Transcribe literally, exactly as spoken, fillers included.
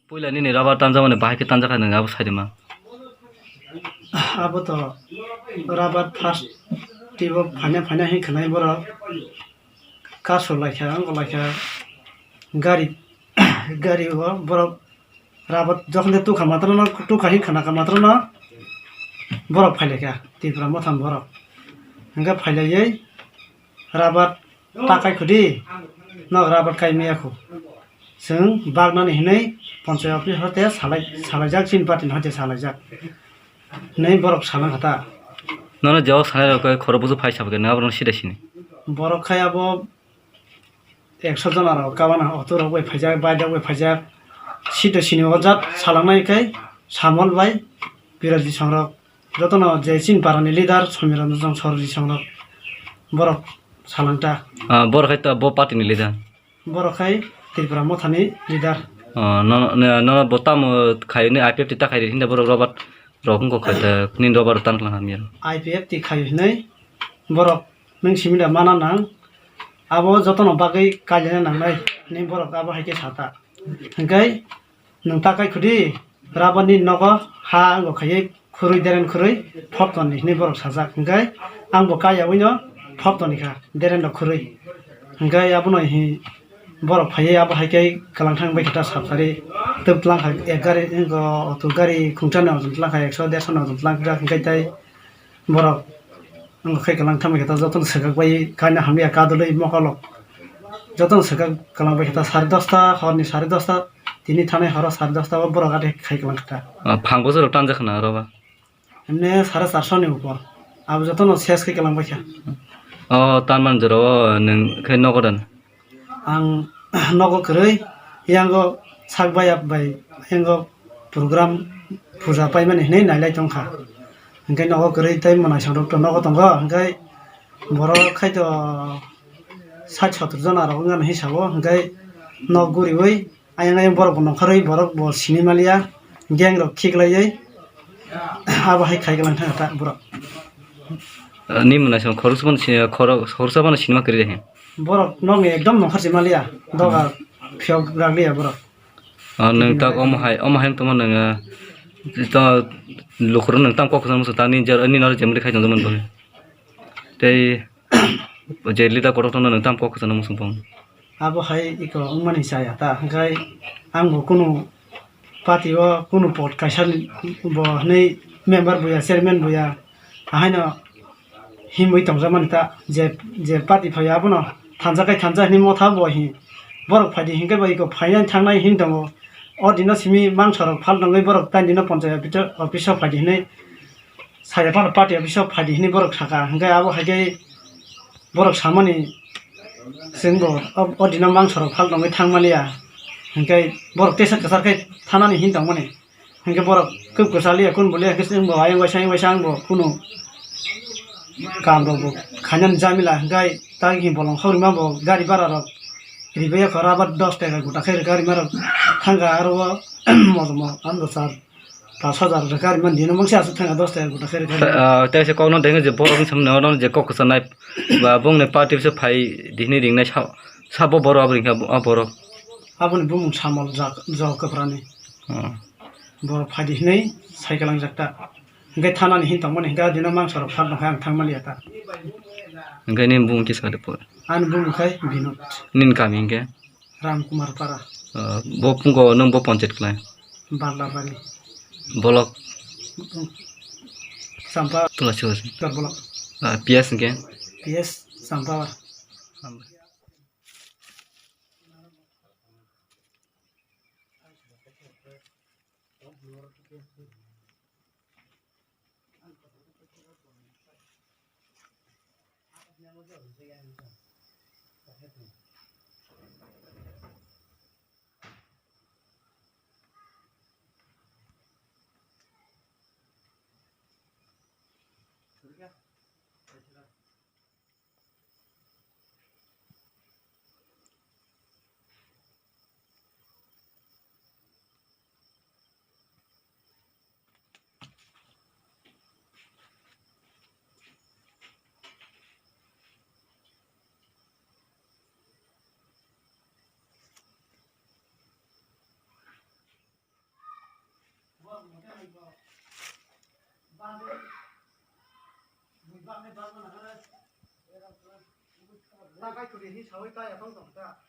Puila nini rubber tanjakmani bahai khe tanjakha nini abo sai rwma? Abo to rubber first teibo phaina phaina hinwi khwnai borok. Kasu laikha, wngkha laikha, gari, gari o borok rabat jokhon de tukha matrono, tukha hin khana kha matrono borok phailaikha, Tripura mothani borok. Hingkhe phailaiwi rabat ta kai khudi, nok rabat kai maya khu. Chwng baknani hinwi ponchayat office hote salai, salaijak, chini party ni hote salaijak. Hinwi borok sana kha ta. Nono jawab sanai rok khe khoro buju phai sabo khe nang abono sida sini. Borok khai abo ekso jona rok kabana auto rok bai phaijak, bike rok bai phaijak. Sida sini o jat salangnai khai Samol bai Birajit Songrok. Jotono je chini parani leader Somiranjan Sorji Songrok borok salang ta. Ah, borok khai ta bo party ni leader. Borok khai Tripura mothani leader. Oh, no, no, no, bo tamo khai ni I P F T ta khai hinda borok Robert rok wngkha khai ta, nini Robert tan klang hamya. I P F T khai hinwi borok nwng simi da mana nang, abo jotono bagwi kailina nangnai hinwi borok abo hai khe sa ta. Hingkhe nwng ta kai khudi, Rabani nogo ha wngkha khaiwi khurui deren khurui phop toni hinwi borok sajak. Hingkhe ang bo kaiyaui no phop toni kha deren rok khurui. Hingkhe abono hi borok phaiwi abo hai khe kwlangthang bai khe ta sapsari twb twlang kha ek gari wngkha auto gari khungsa no twlang kha ekso derso no twlang kha hingkhe tai borok wngkha khe kwlangthang bai khe ta jotono swkak bai kaina hamya kadulwi mokolok jotono swkak kwlang bai khe ta sare dosta horni sare dosta tini thanai horo sare dosta o borok ade khai kwlang kha ta. Ah, phang bwswk rok tanjak khna oro ba? Emne sare charso ni upor. Abo jotono ses khe kwlang bai kha. Oh, tan man jora o nwng khe nogo dan? Ang nogo kwrwi, yango sak bayap bai, yango program puja paimani hinwi nailai tongkha. Hingkhe nogo kwrwi tei mwnaisong rok to nogo tongo, hingkhe borok khai to sat sotor jona rok wngmani hisabo, hingkhe nok guriwi ayang ayang borok bo nongkhorwi borok bo sini maliya, gang rok khiklaiwi abo hai khai kwlang thangkha ta borok. Ni mwnaisong khoroksa phano sini, khorok-, khoroksa phano sinima kwrwi de. Borok nokni ekdom nongkhor se maliya, doga phiyok rak liya borok. Ah, nwng tak omo hai, omo hai wng tongma nwng, ah, to lukurok nwng tam kok kwchangma swng ta, nini je, nini oro je mari khai tongjakmani bagwi. Tei je leader kotor tongno nwng tam kok kwchangno muchung tong? Abo hai iko wngmani chaya ta, hwnkhe ang bo kunu party o kunu pot kaisa bo hinwi member buya, chairman buya, ahaino himwi tongjakmani ta, je, je party phaio abono thansa khai thansa hinwi motha bo hi. Borok phaidi hinkhe bo iko phainai thangnai hin tongo. O dino simi mangsa rok phal tongwi borok taini no ponchayat office o phaidi hinwi saya phano party office o phaidi hinwi borok saka. Hinkhe abo hai khe borok samani chwng bo o, o dino mangsa rok phal tongwi thangmaliya. Hinkhe borok teisa kwchar khe thanani hin tongmani. Hinkhe borok kwb kwchaliya, kun boliya, hinkhe chwng bo ayang waisa, ayang waisa ang bo kunu kam rok bo khainani jamila, hinkhe tei bolong khorima bo gari bara rok ribaiya khora ba dos taka gota khe gari marok thangkha, aro o mojomo ano sar pas hajar rwkha rima dino mangse aswk thangkha dos taka gota khe rwkha rima. Ah, tei se kokno dengwi je borok wngsamni oro je kok kwchanai ba bongni party se phai dihni ringnai sa, sabo borok abo ringkha, ah, borok. Aboni bumung Samol jak, jok kwphrani. Hmm. Bo phaidi hinwi sai kwlangjak ta. Hwnkhe thanani hin tongmani hwnkhe adino mangsa rok phal tongkha ang thangmaliya ta. Hwnkhe nini bumung kisa de pore? Ani bumung khai Binod. Nini kami hwnkhe? Ramkumar Para. Ah, bo pungo nwng bo ponchayat khlai? Barlabari. Bolok? Champa. Tulasi hosi. Tor bolok. Ah, P S hwnkhe? P S Champa. Takai kuri hi sawi kaya tong tong ta.